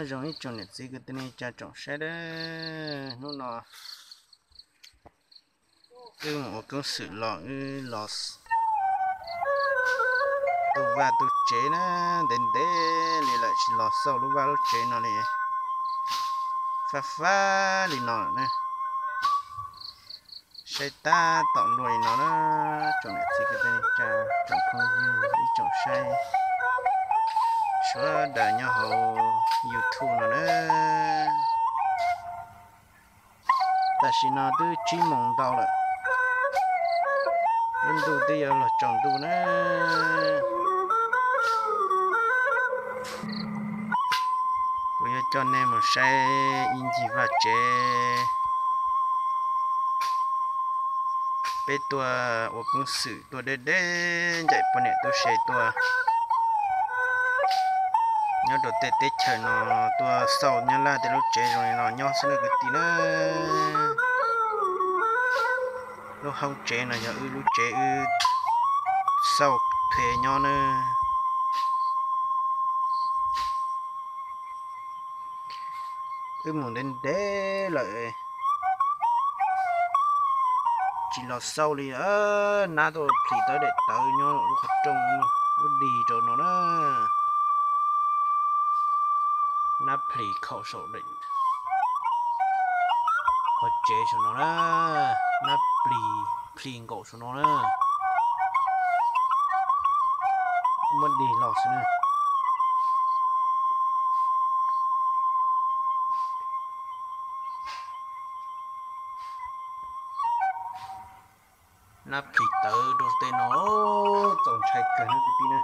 Zoo ib tsoom niam txiv kwv tij neej tsa tsoom saib dab, hnub no wb mus ua koom xwm los wb los tu vaj tu tsev na, ntev ntev li lawm tsis los xauj lub vaj lub tsev no li, fab fab li no lawm na. Saib tab tom luaj li no na, tsoom niam txiv kwv tij neej tsa, tsoom phooj ywg ib tsoom saib sawv daws nyob hauv YouTube no na. Tam sim no twb tsib moos ntau lawm, lub ntuj twb yuav los tsaus ntuj na. Kuv yuav coj nej mus saib ib ncig vaj tsev. Peb tuaj ua koom xwm tuaj deb deb ncaim poj niam tub se tuaj nyob rau tej teb chaws no tuaj xauj Nyab Laj tej lub tsev zoo li no nyob xwb na kwv tij na. Lub hoob tsev no yog wb lub tsev wb xauj thiaj nyob na. Wb mus ntev ntev lawm tsis los xauj li, nab tuaj plhis tawv daim tawv nyob lub qhov rooj lub dig rau no na. Nab plhis khaum saum qhov tsev saum no na, nab plhis plhis nkaum saum no na. Muab dig los xwb na. Nab plhis tawv rau tej no, txaus ntshai kawg na kwv tij na.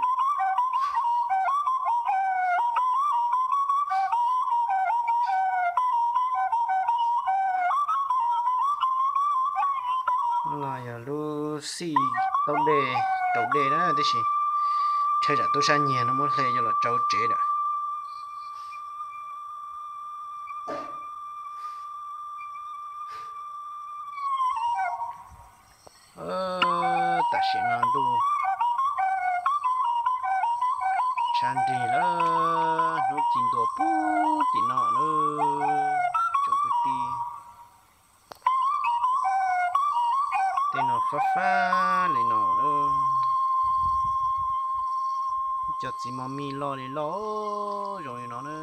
Los yog lub xij taub dej, raus dej na, tab sis tshaib zam tub sab nyiag no muab hle coj los tsau tsev lawm. Tam sim no ntuj tshav nrig lawm, hnub ci ntua puag tim no na, tsoom kwv tij. Tej no fab fab li no na, cov txiv mos mij loj li loj zoo li no na.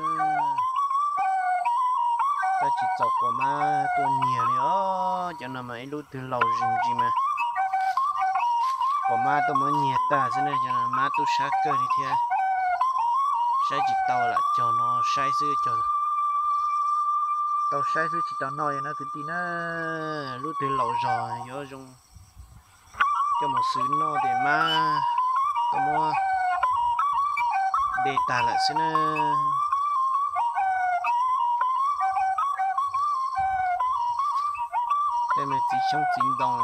Tab tsis txaus quas mab tuaj nyiag li os, cov no mas ib lub twg laus zis ntsis mas quas mab tuaj muab nyiag tag xwb ne, cov no mab tub sab kawg li thiab. Saib tsis tau lam cog no saib xwb, cog tau saib xwb tsis tau noj li na kwv tij na. Lub twg laus zog yuav zoo coj mus xwb noj ces mab tuaj muab de tag lawm xwb na. Tej me txiv xyoob txiv ntoo,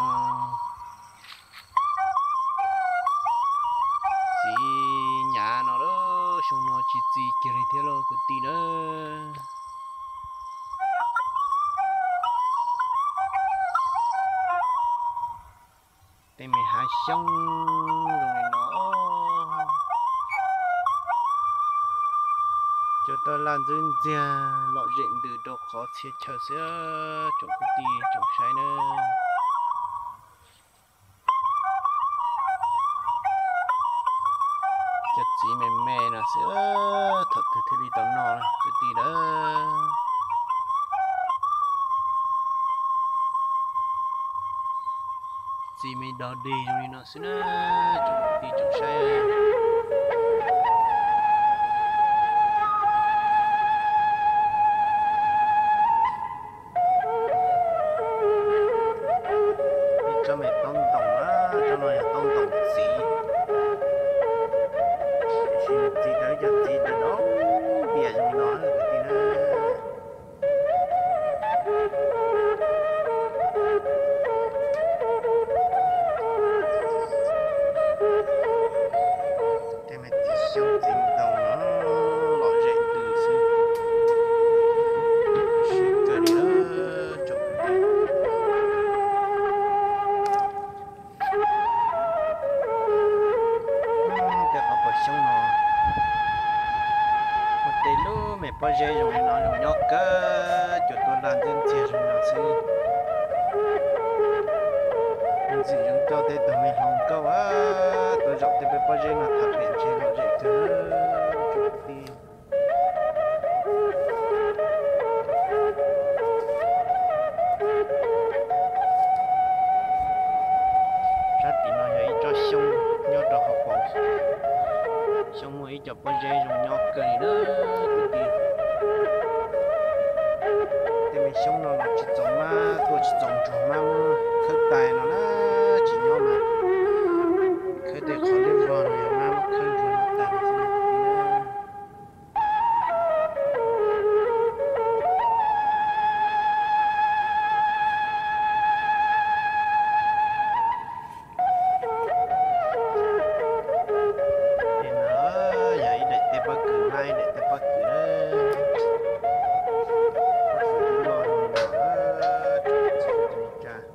txiv nyav no lawm, xyoo no tsis txi kiag li thiab lauj kwv tij na. Tej me hav xyoob zoo li no, cov taj laj ntxwb ntxiag lom zem ntws rau qhov txhia chaw xwb tsoom kwv tij tsoom saib na. Cov txiv me me no xwb, thaum twg thiaj li tau noj kwv tij lawm. Txiv me dog dig zoo li no xwb na, tsoom kwv tij tsoom saib. Ib tsob me taub ntoos na, tsob no yog taub ntoos txiv. Tab sis txiv tau ib co txiv dawb dawb tiag zoo li no kwv tij na. Pob zeb zoo li no zoo nyob kawg, cua tuaj laj ntxiab ntxiag zoo no xwb. Ntxim zoo coj tej tug me hluas nkauj tuaj zaum tej peb pob zeb no tham pem ntshe lom zem kawg tsoom kwv tij. Sab tim no yog ib tsob xyoob nyob rau hauv paus. Xyoob muaj ib co pob zeb zoo nyob kawg li na kwv tij. Tej me xyoob no los tsis txaus mab, tuaj tsis txaus ntsuag mab muab khawb tais no na, tsis nyob mas khawb tej qhov liab vog no yog mab muab khawb ntsuag no tas xwb na kwv tij na. Yog ib daim teb pob kws na, ib daim teb pob kws na. Pob kws loj loj li no, tsis txhob li cas.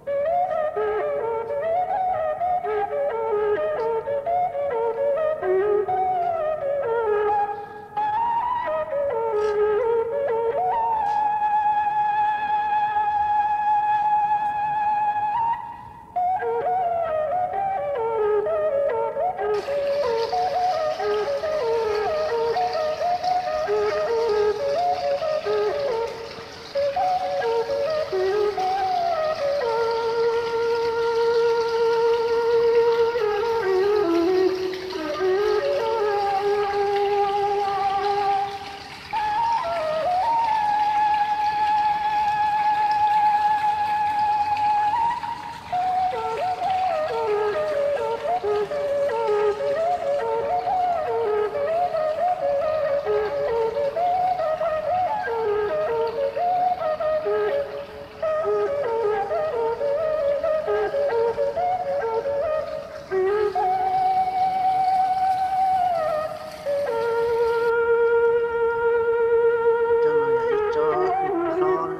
Tsob no yog ib tsob hwj hlob,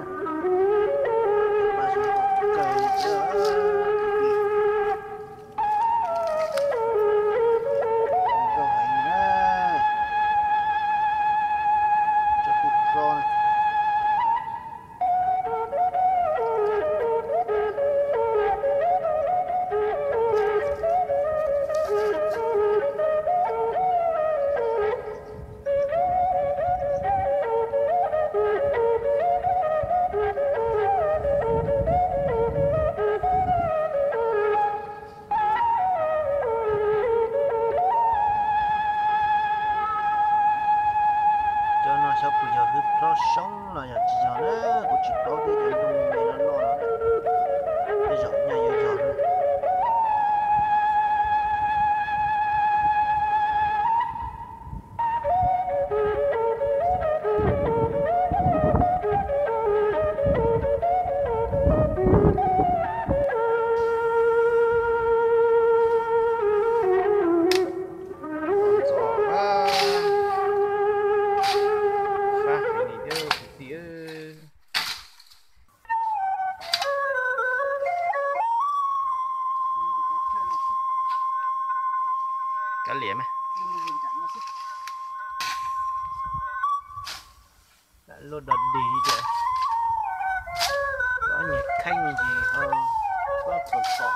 pas zoo kawg li thiab. Zoo nkauj heev na. Tsob hwj hlob na. Cov no xyov puas yog hwj hlob soob los yog tsis yog na, kuv tsis paub thiab, cov ntoo me loj loj no tej zaum nyaj yuav yog na. Fab heev li thiab kwv tij. Kav liam mas. Luaj dog dig li ces ob nyuag kheej ces ho pob txhom txhom,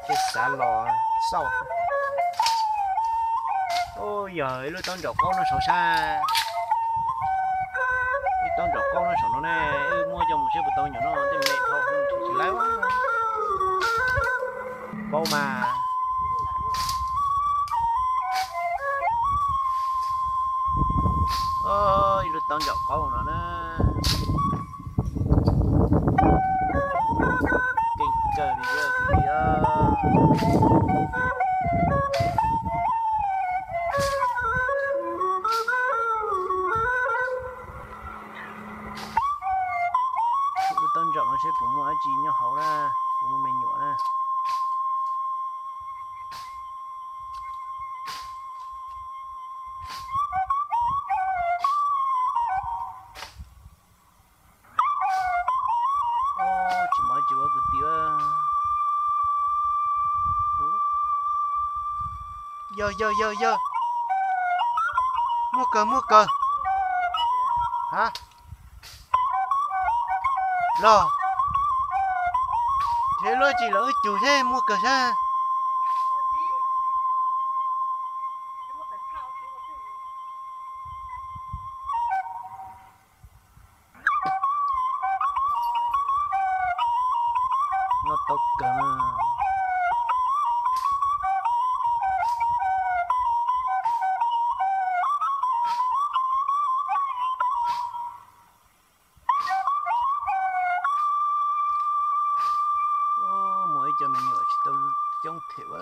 thiaj xav los xauj. Ub, yog ib lub taub ntsaum qaub no saum sab, ib taub ntsaum qaub no saum no ne, wb muab coj mus saib puas tau nyuam no tej me dhau tsis lawv paub mas. Ib lub taub ntsaum qaub no na. Keej kawg li os kwv tij. Lub taub ntsaum no seb puas muaj dab tsi nyob hauv na, puas muaj me nyuam na. Tsis muaj dab tsi ua kwv tij. Yawg, yawg, yawg, yawg, muaj kaw, muaj kaw. Los, thiab luaj tsis los wb cug thiab muaj kawg sab. Noj tau kawg. Muaj ib co me nyuam tsis tau coob thiab a.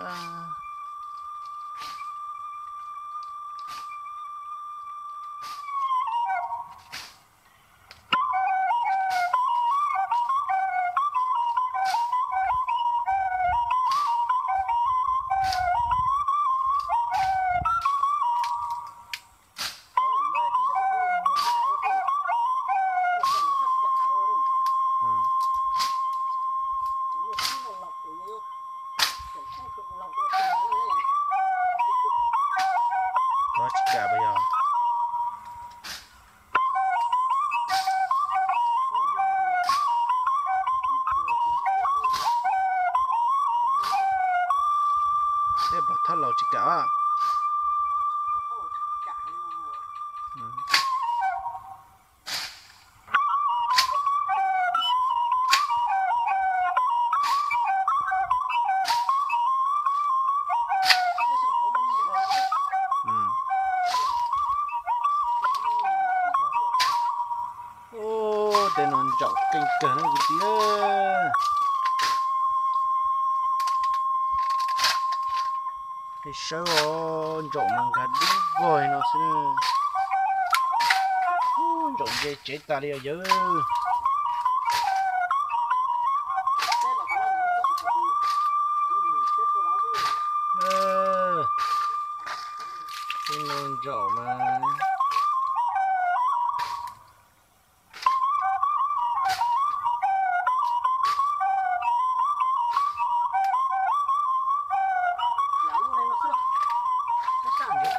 Kov tsis kam puas yog? Tej pov thawj laus tsis kam. Ub, tej no ntsaum keej kawg na kwv tij. Sawb os, ntsaum mas nkag dub vog li no xwb. Ub, ntsaum ntse tsev tas li os yawg. Tej no ntsaum mas.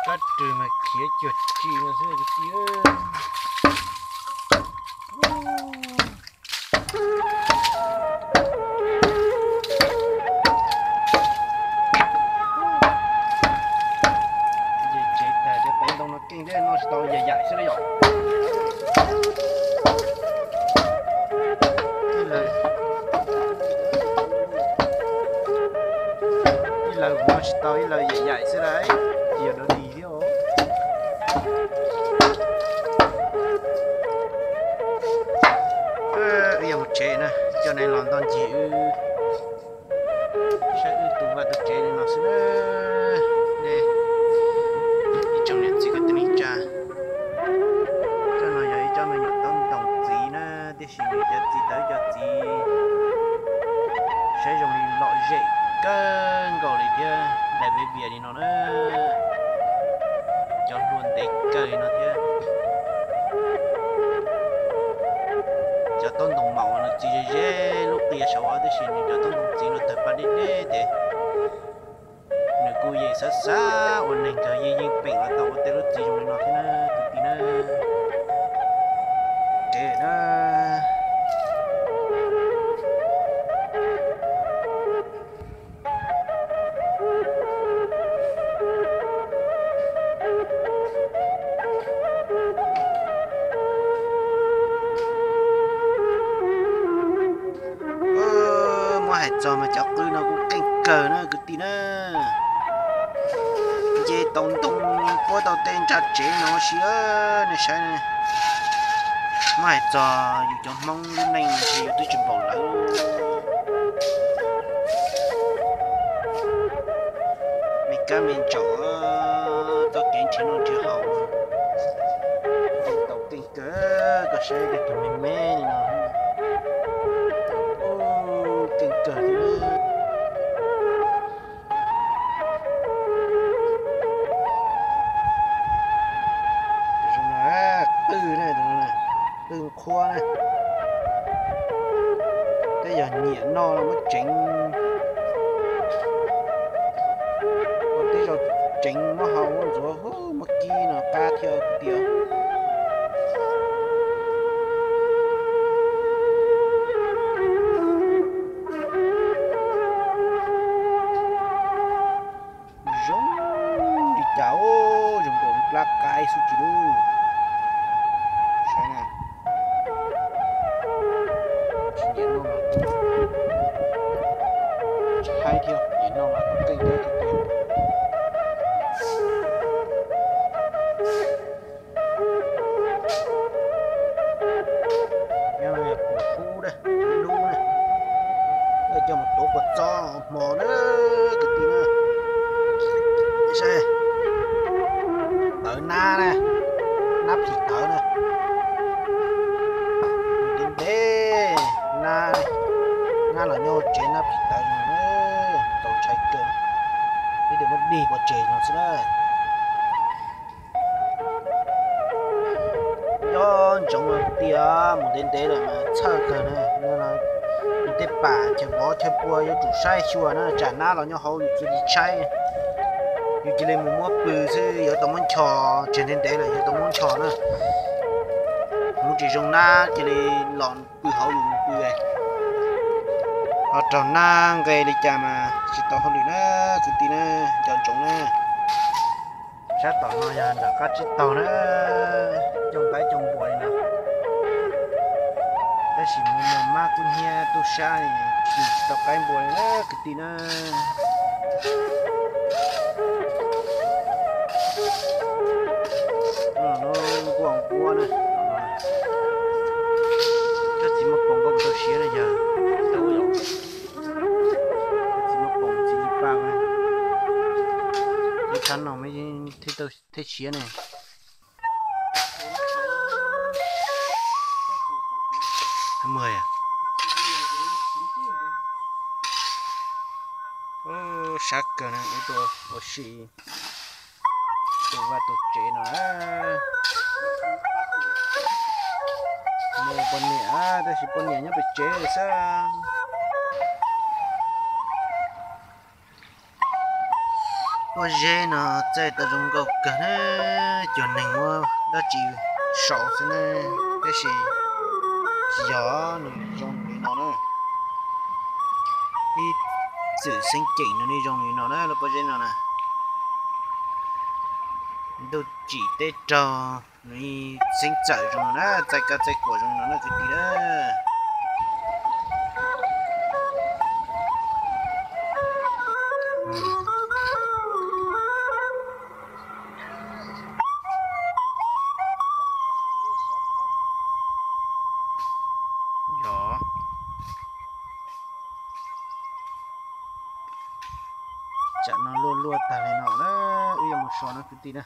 Kab rwg mas khiav cuag tsi no xwb kwv tij. Ces tsev tas cov tev ntoo no keej thiab, noj tsis tau, yaim yaim xwb na yom. Ib lawv noj tsis tau, ib lawv yaim yaim xwb lauj, ces yog dog dig thiab os. Wb yuav mus tsev na, coj nej los ntoj ncig wb saib wb tus vaj tus tsev li no xwb na. Nej ib tsoom niam txiv kwv tij neej tsa, cov no yog ib co me nyuam taub ntoos txiv na, tiam sis nws cov txiv tau ib co txiv saib zoo li lom zem kawg nkaus li thiab, dai viav vias li no na. Cov hlua ntev kawg li no thiab. Cov taub ntoos maum uas nws txiv ze ze lub qia saud, tiam sis nws cov taub ntoos txiv no tawg paj deb deb ces nws kuj yeej xav xav ua neeg kawg, yeej yeej peem los tau ua tej lub txiv zoo li no thiab na kwv tij na. Ces na, muab hais txog mas cov qwj no kuj keej kawg na kwv tij na. Nce tau ntoo, puab tau tej ntsa tsev no si, nej saib. Muab hais txog yus cov Hmoob lub neej no ces yus twb tsis npaum lawv. Me kab me ntsaum, txoj kev nrhiav noj nrhiav haus, nce tau keej kawg, koj saib tej tug me me li no, keej kawg thiab. Qwj na, qwj nqhuab na, tej yog nyiam noj los muab tseev, ua tib zoo tseev muab hau muab ntxuav, muab kib no qab thiab tiag. Rab qaib xwb tsis lub. Saib na. Tsis nyiam noj mas kuj tshaib thiab, nyiam noj mas kuj qeej thiab tiag tiag. Nyob no yog kuam kub na, dub na, coj mus tuav kua txob hmo na, kwv tij na. Saib, tawv nab na, nab phim tawv na. Ntev ntev, nab, nab los nyob hauv tsev nab phim tawv no, txaus ntshai kawg. Ib tug muab dig pov tseg no xwb na. Nco ntsoov tias mus ntev ntev lawm mas txhawj kawg na. Yus tej pam chaw vov chaw pua yuav tsum saib xyuas na, tsam nab los nyob hauv yus cia li tshaib. Yus cia li mus muab pw xwb yuav tau muab nchos, tseg ntev ntev lawm yuav tau muab nchos na. Hnub tsis zoo nab cia li los pw hauv yus mus pw. Ho raug nab nqe li cas mas tsis tau hauj lwm na, kwv tij na, nco ntsoov na. Sab tom no yog nram qab tsib taug na, coj qaib coj npua li no. Tab sis muaj muaj mab kub hnyiab tub sab li, tsis tau qaib npua li na kwv tij na. Nquag nquab na, cov txiv muaj poom nkauj tau siav na yog, tau, txiv muaj poom txiv li paj na, ib thab no thiaj siav ne. Sab kawg na, ib tug ua si tus vaj tus tsev no na. Muaj poj niam tab sis poj niam nyob pem tsev xwb. Pob zeb no txaij tau zoo nkauj kawg na, cov neeg muab dab tsi sau xwb na, tab sis tsis yog nws zoo li no na. Ib txwm xeeb ceem nws li zoo li no na, lub pob zeb no na. Ntuj tsim teb raug nws xeeb txawm zoo no na, txaij kab txaij kuam zoo no na kwv tij na. Yog, tsam no luaj luaj tag li no na, wb yuav mus so no kwv tij na.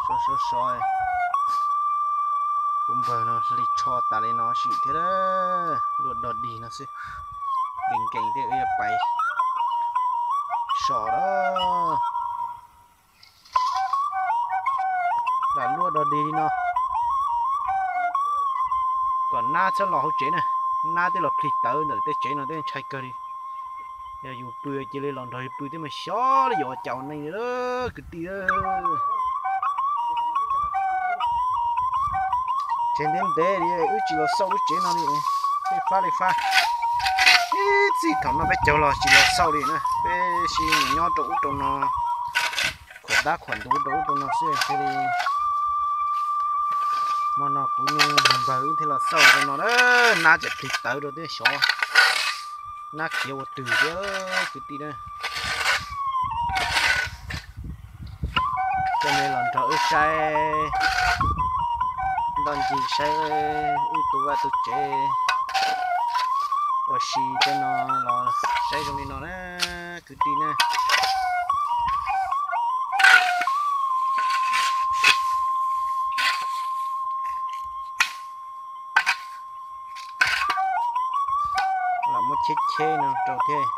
So so so, kuv npawg no hli tsho tas li no sim thiab, luaj dog dig no xwb. Nkees nkees thiab wb yuav pais so lawm. Lam luaj dog dig li no, kom nab txhob los hauv tsev na, nab twb los plhis tawv ntawm tej tsev no twb ntshai kawg li. Yog yus pw cia li los nrog yus pw twb mas xyov li yuav cas ua neej li kwv tij. Tsev ntev ntev li wb tsis los xauj lub tsev no li, tej fab li fab. Ib txij thaum no peb caug los tsis los xauj li na, peb sim mus nyob rau ub rau no, khuam dab khuam ntuv rau ub rau no xwb thiaj li. Hmo no kuv niag npawg wb thiaj los xauj rau no na, nab tseem plhis tawv rau thiab xyov nab khiav ua twg thiab kwv tij na. Coj nej los nrog wb saib, ntoj ncig saib wb tu vaj tu tsev ua si tej no los saib zoo li no na kwv tij na. Lam muab cheb cheb no rau thiab,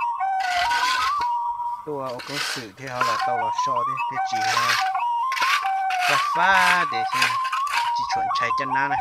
tuaj ua koob xwm thiab ho los tau los so thiab, thiaj tsis ho fab fab ces tsis tshua ntshai cov nab na.